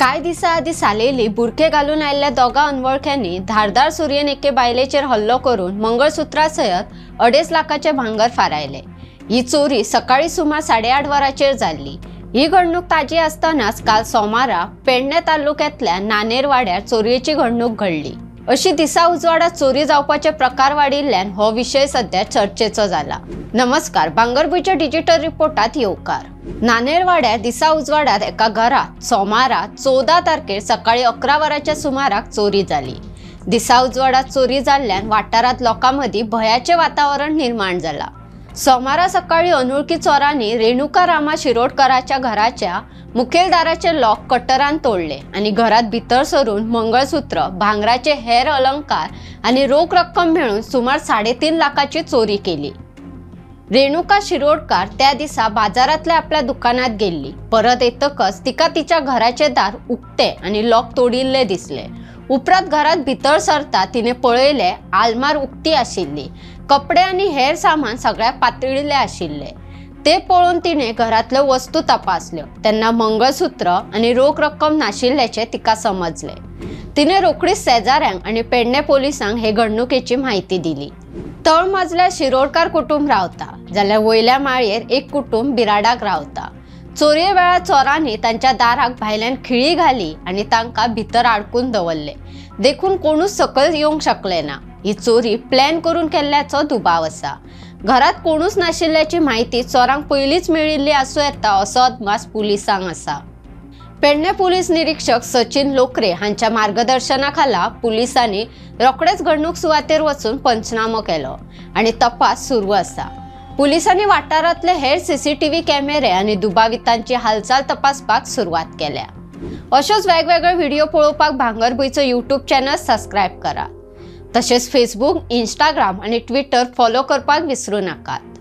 कांय दिसां आदीं सालेली बुरखे घालून आयिल्ल्या दोगां अनवळख्यांनी धारदार सुरयेन एके बायलेचेर हल्लो करून मंगळसुत्रा सयत 2.5 लाखाचें भांगर फारायलें। ही चोरी सकाळीं सुमार 8:30 वरांचेर जाल्ली। ही घडणूक ताजी आसतनाच काल सोमारा पेडणे तालुक्यांतल्या नानेरवाड्यार चोरयेची घडणूक घडली। अशी दिसा उजवाडा चोरी जावपाचे प्रकार वाडिल्ल्यान हो विशय सध्या चर्चेचो जाला। नमस्कार, भांगरभूंयच्या डिजिटल रिपोर्टात येवकार। नानेरवाड्यार दिसा उजवाडात एका घरात सोमारा 14 तारखेर सकाळी 11 वरांच्या सुमाराक चोरी जाली। दिसा उजवाडात चोरी जाल्ल्यान वाठारांत लोकां मदीं भंयाचें वातावरण निर्माण जाला। सोमारा सकाळी अनोळखी चोरांनी रेणुका रामा शिरोडकराच्या घराच्या मुखेल दाराचे लॉक कटरान तोडले आणि घरात भितर सरून मंगळसूत्र, भांगराचे हेर अलंकार आणि रोख रक्कम मेळून सुमार 3.5 लाखाची चोरी केली। रेणुका शिरोडकर त्या दिसा बाजारातल्या आपल्या दुकानात गेल्ली। परत येतकच तिका तिच्या घराचे दार उक्ते आणि लॉक तोडिल्ले दिसले। उपरांत घरात भितर सरता तिने पळयले आलमार उक्ती आशिल्ली, कपडे आणि हेर सामान सगळ्या पातळिल्ले आशिल्ले। ते पळोवन तिने घरातल्यो वस्तू तपासल्यो तेन्ना मंगळसूत्र आणि रोख रक्कम नाशिल्ल्याचे तिका समजले। तिने रोखडीच शेजाऱ्यांक आणि पेडणे पोलिसांक हे घडणुकेची माहिती दिली। तळमजल्या शिरोडकर कुटुंब रावता जाल्यार वयल्या माळयेर एक कुटुंब बिराडाक रावता। चोरये वेळार चोरांनी तांच्या दाराक भायल्यान खिळी घाली आनी तांकां भितर आडकून दवरले, देखून कोणूच सकयल येवंक शकले ना। ही चोरी प्लॅन करून केल्ल्याचो दुबाव आसा। घरात कोणूच नाशिल्ल्याची माहिती चोरांक पयलींच मेळिल्ली आसूं येता असो अदमास पुलिसांक आसा। पेडणे पोलीस निरीक्षक सचिन लोकरे हांच्या मार्गदर्शनाखाला पुलिसांनी रोखडेच घडणूक सुवातेर वचून पंचनामो केलो आनी तपास सुरू आसा। पुलिसांनी वाठारांतले हेर सीसीटीव्ही कॅमेरे आनी दुबावितांची हालचाल तपासपाक सुरवात केल्या। अशोच वेगवेगळे व्हिडिओ पळोवपाक भांगरभूंयचो यूट्यूब चॅनल सबस्क्रायब करा। तशेंच फेसबुक, इंस्टाग्राम आनी ट्विटर फॉलो करपाक विसरू नाकात।